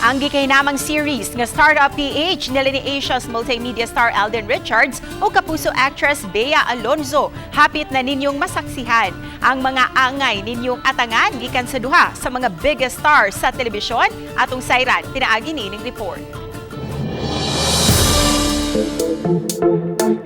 Ang gikahinamang series nga Startup PH nila ni Asia's multimedia star Alden Richards o Kapuso actress Bea Alonzo, hapit na ninyong masaksihan. Ang mga angay ninyong atangan gikan sa duha sa mga biggest stars sa telebisyon, atong sayran pinaagi niining report.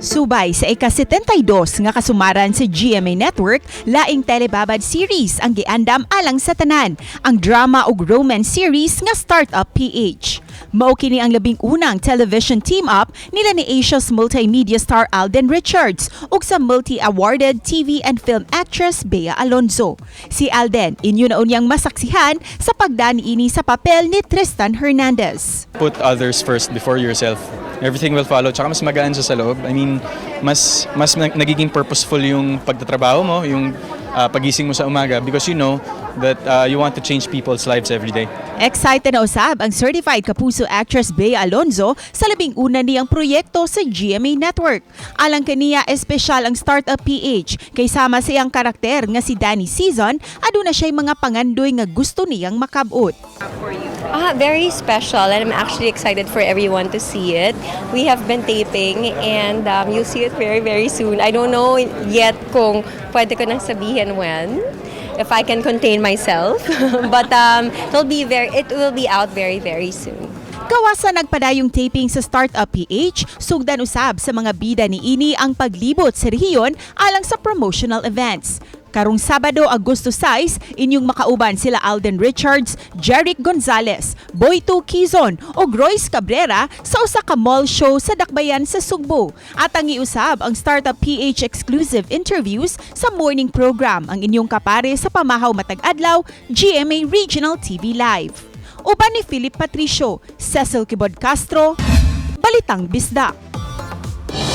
Subay sa ika-72 nga kasumaran sa GMA Network, laing telebabad series ang giandam alang sa tanan, ang drama ug romance series nga Startup PH. Mao kini ang labing unang television team-up nila ni Asia's multimedia star Alden Richards ug sa multi-awarded TV and film actress Bea Alonzo. Si Alden, inyo na unyang masaksihan sa pagdani ini sa papel ni Tristan Hernandez. Put others first before yourself. Everything will follow. Tsaka mas magaan siya sa loob. I mean, mas nagiging purposeful yung pagtatrabaho mo, yung pagising mo sa umaga because you know that you want to change people's lives every day. Excited na usab ang certified Kapuso actress Bea Alonzo sa labing una niyang proyekto sa GMA Network. Alang kaniya, espesyal ang Startup PH kay sama sa iyang karakter nga si Danny Season, aduna siya'y mga pangandoy nga gusto niyang makabot. Ah, very special, and I'm actually excited for everyone to see it. We have been taping, and you'll see it very, very soon. I don't know yet kung pwede ko nang sabihin when, if I can contain myself. But it will be out very, very soon. Gawas sa nagpadayong taping sa Startup PH, sugdan usab sa mga bida niini ang paglibot sa rehiyon alang sa promotional events. Karong Sabado, Agosto 6, inyong makauban sila Alden Richards, Jeric Gonzalez, Boyto Quizon ug Royce Cabrera sa usa ka mall show sa Dakbayan sa Sugbo. At ang iusab ang Startup PH exclusive interviews sa morning program, ang inyong kapare sa pamahaw matag adlaw, GMA Regional TV Live. Uban ni Philip Patricio, Cecil Kibod Castro, Balitang Bisdak.